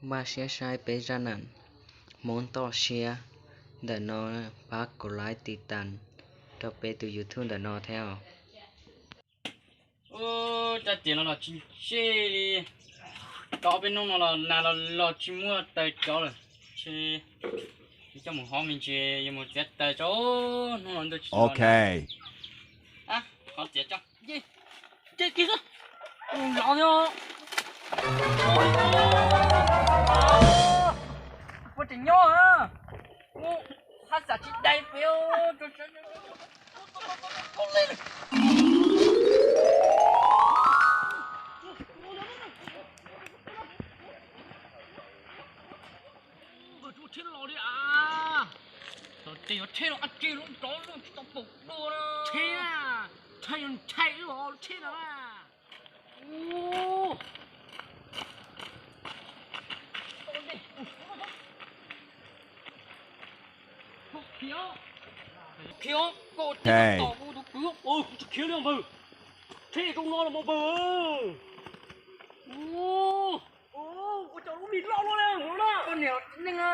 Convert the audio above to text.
Npaj siab saib peb zaj nam Hmoob toj siab ntawm no, pab kuv like tiv tas rau peb tus YouTube ntawm no thiab os. Ua, rab riam no los tsis ntsej li, tau ob peb hnub no los nag los los tsis muaj taws cov lawm, ces coj mus hov me ntsis yuav mus txiav taws tso, hnub no ntuj tsis los. Hov txiav tso, nce kiag xwb, los thiab. Puas tseem nyob? Haj xam tsis dai pem. Ua, tsheb los li as. Tom tej yuav tsheb los ab tsi lub rov lub tsis tau pom dua na. Tsheb na, tsheb yuav ntshai wb os, tsheb no na. Khiav, khiav, koj tsis tau kuv tus kwv, kuv tsis khiav li npawg. Tsheb zoo no los mas npawg. Ua, ua cov lub mis loj luaj li no na. Koj niam neeg a.